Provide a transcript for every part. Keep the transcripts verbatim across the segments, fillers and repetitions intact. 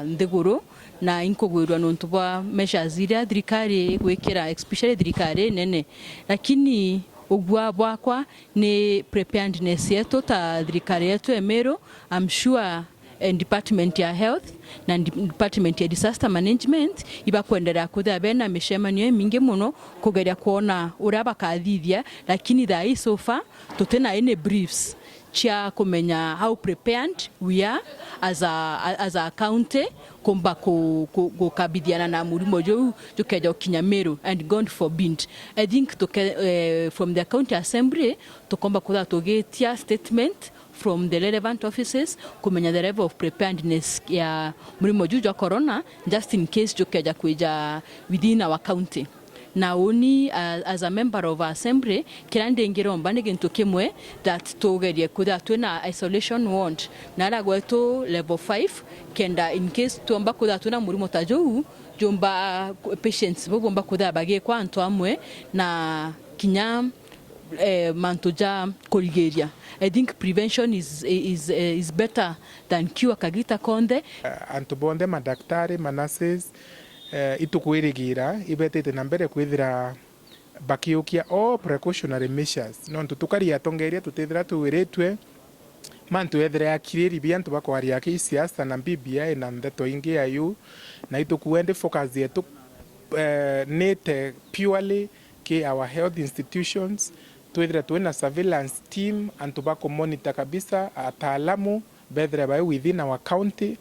nthiguru, na inkugwirua nontu bwa measures iria thirikari igwikira, especially thirikari inene. Lakini ugua bwakwa ni preparedness yetu ta thirikari yetu ya Meru. I'm sure, eh, department ya health na ndi-, department ya disaster management ibakwenderea kwithira bena micemanio imingi muno kugeria kwona uria bakathithia, lakini thaa ii so far tutina any briefs cia kumenya how prepared we are as a, as a county kumba ku-, ku-, gukabithiana na murimo juu jukeja gukinya Meru, and God forbid. I think tuke-, eh, from the county assembly tukomba kwithira tugitia statement from the relevant offices kumenya the level of preparedness ya murimo juu jwa corona, just in case jukeja kwija within our county. Na uni, uh, as a member of assembly, kiria ndingiromba ni gintu kimwe, that tugerie kwithira twina isolation ward na aria gwetu level five, kenda in case twomba kwithira twina murimo ta juu, jumba, patients bau bomba kwithira bagikwa antu amwe na kinya, eh, mantu ja kurigiria. I think prevention is, is, eh, is better than cure kagita konthe. Eh, antu bonthe, madaktari, manurses, eh, itukwirigira ibetite na mbere kwithira bakiukia all precautionary measures, nontu tukari atongeria tutithira twiritwe mantu ethire akiriri bia antu bakwaria ki siasa na B B I na ndeto ingi ya yu, na itukue ndi focus yetu, eh, nite purely ki our health institutions, twithire twina surveillance team, antu bakumonitor kabisa, ataalamu bethire bai within our county,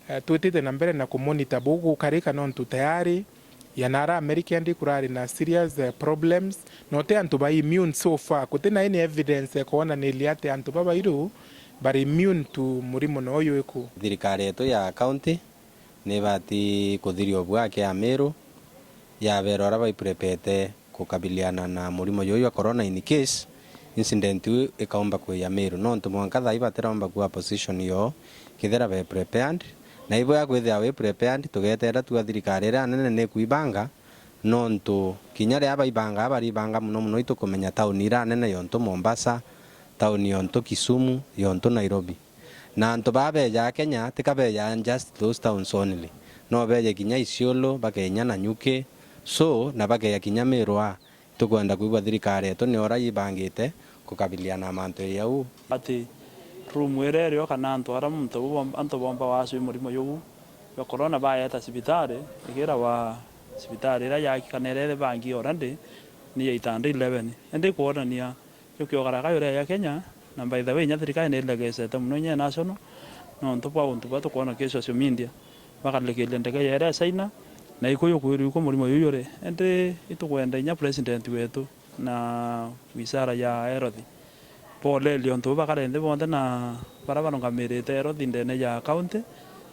eh, twitite na mbere na kumonitor bugukarika, nontu tayari ya nara America ndi kurari na serious, eh, problems, na uti antu ba immune so far, kutina any evidence ya kwonaniria ati antu babairu bari immune to murimo na uyu iku. Thirikari yetu ya county ni ibati kuthiria ubwake ya Meru, yabera uria baiprepete kukabiliana na murimo juju jwa corona in case incident iu ikaumba kwija Meru, nontu mwanka thaa ii batiromba kuwa position yoo kethira be prepared, na ibo ya kwithira wi prepared, tugeterera tu thirikari iria nene ni kwibanga, nontu kinya riria baibangaa, baribanga muno muno itukumenya tauni iria nene, yontu Mombasa, tauni yontu Kisumu, yontu Nairobi. Na antu baa bejaa Kenya, tika bejaa just those towns only. No beje kinya Isiolo, bakenya Nanyuki, so, na bakeja kinya Meru aa. Tukwenda kwigua thirikari yetu ni uria yibangite kukabiliana na mantu jau. Ati room iria irio kana antu aria muntu u bom-, antu bomba wacwi murimo juu jwa corona bayeta cibitari, ikiragwa cibitari iria yaki kana iria ibangi already ni ya itanda eleven. Indi kwonania Jukiogaraka yuria ya Kenya, na by the way, inya thirikari ni iregecete muno inya national, nontu bwa untu bwa tukwona ki social media, bakarikiria ndege ya iria China, na iku yukwirwa iku murimo juju juri. Indi itukwenda inya president wetu na wizara ya health, bolerie untu buu bakare nthi bonthe na baria barungamirite health ndene ya county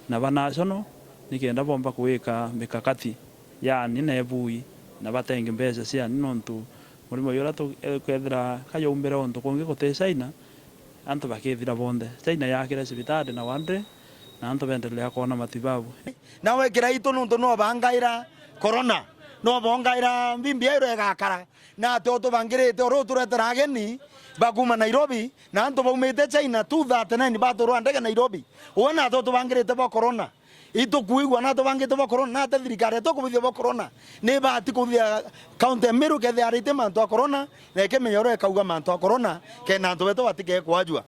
na ba national, nikenda bomba kuwika mikakati, yaani na ebui, na batenge mbeca ciani, nontu murimo juria tu-, eh, kethira ka jaumbire untu kungi guti China, antu bakithira bonthe. China yakire cibitari na wandre, na antu bendelea kwona matibabu. Na wekira itu nuntu no bangaira corona, no bongaira mbimbia iro igakara, na ati utubangirite uru turetera ageni bakuma Nairobi, na antu baumite China two thirty-nine baturwa ndege Nairobi. Uwe na ati utubangirite bo corona. Itukwigua na tubangite bwa corona, na ate thirikari yetu kubithia bwa corona. Ni ibati kubithia county ya Meru kethia arite mantu a corona, na ikimenya uria ikauga mantu a corona, kenda antu betu batike kwajua.